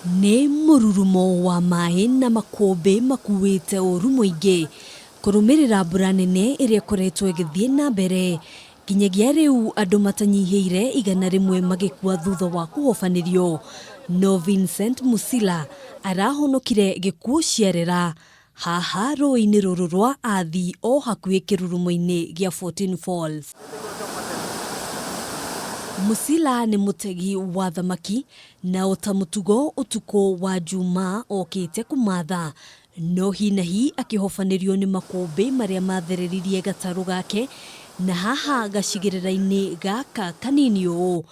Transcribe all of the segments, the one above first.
Nĩ mũrurumo wa maĩ na makũmbĩ makuĩte ũru mũingĩ kũrũmĩrĩra mbura nene ĩrĩa ĩkoretwo ĩgĩthiĩ na mbere nginyagia rĩu andũ matanyihĩire 100 magĩkua thutha wa kũhobanĩrio. No Vincent Musila arahonokire gĩkuũ ciarera haha rũĩ-inĩ rũrũ rwa Athi o hakuhĩ kĩrurumo-inĩ gĩa 14 Falls. Musila nĩ mũtegi wa thamaki na o ta mũtugo ũtukũ wa Njumaa okĩte kũmatha no hi na hi akĩhobanĩrio nĩ makũmbĩ marĩa mathereririe gatarũ gake na haha gacigĩrĩra-inĩ gaka kanini ũũ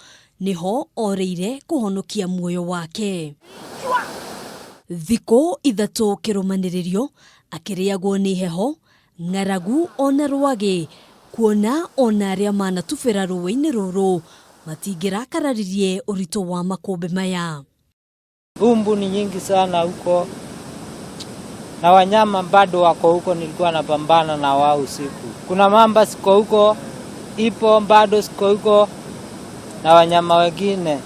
Nĩho orĩire kũhonokia muoyo wake. Thikũ 3 kĩrũmanĩrĩrio akĩrĩagwo nĩ heho, ng'aragu ona rwagĩ, kuona ona arĩa manatubĩra rũĩ-inĩ rũrũ matingĩrakararirie ũritũ wa makũmbĩ maya. Vumbu ni nyingi sana huko na wanyama bado wako huko, nilikuwa napambana na wao usiku. Kuna mamba siko huko, ipo bado siko huko, na wanyama wengine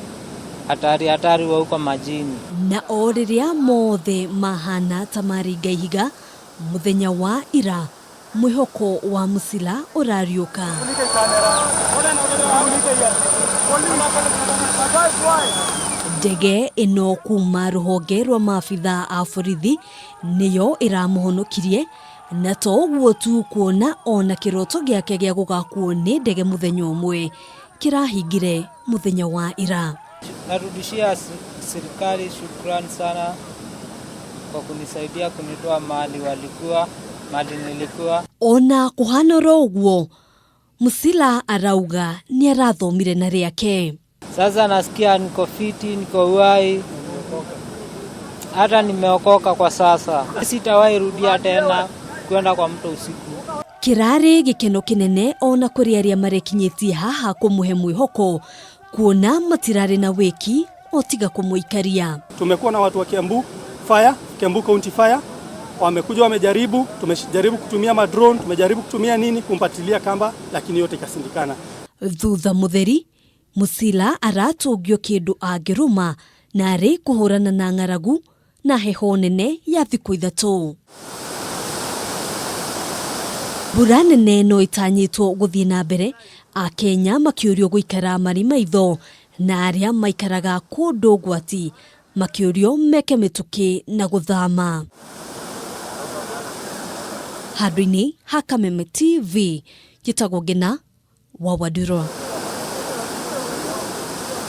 hatari hatari wa huko majini. Na o rĩrĩa mothe mahana ta maringa ihiga, mũthenya wa ira Mwĩhoko wa Musila ũrariũka. Ndege ĩno kuma rũhonge rwa maabitha a borithi nĩyo ĩramũhonokirie na to ũguo tu kuona ona kĩroto gĩake gĩa gũgakuo nĩ ndege mũthenya ũmwe kĩrahingire mũthenya wa ira. Narudishia serikali shukrani sana kwa kunisaidia kunitoa mahali walikuwa mahali nilikuwa. Ona kũhana oro ũguo, Musila arauga nĩ arathomire na rĩake. Sasa nasikia niko fiti, niko uhai, hata nimeokoka kwa sasa. Sitawahi rudia tena kwenda kwa mto usiku. Kĩrarĩ gĩkeno kĩnene ona kũrĩ arĩa marekinyĩtie haha kũmũhe mwĩhoko kuona matirarĩ na wĩki o tiga kũmũikaria. Tumekuwa na watu wa Kiambu Fire, Kiambu County Fire wamekuja, wamejaribu, tumejaribu kutumia madrone, tumejaribu kutumia nini kumpatilia kamba, lakini yote ikasindikana. Thutha mũtheri Musila aratũngio kĩndũ angĩrũma na arĩ kũhũrana na ng'aragu na heho nene ya thikũ 3. Mbura nene no ĩtanyĩtwo gũthiĩ na mbere, Akenya makĩũrio gũikara marĩ maitho na arĩa maikaraga kũndũ ngwati makĩũrio meke mĩtũkĩ na gũthama. Handũ-inĩ ha Kameme TV, njĩtagwo Ngĩna wa Wanduro.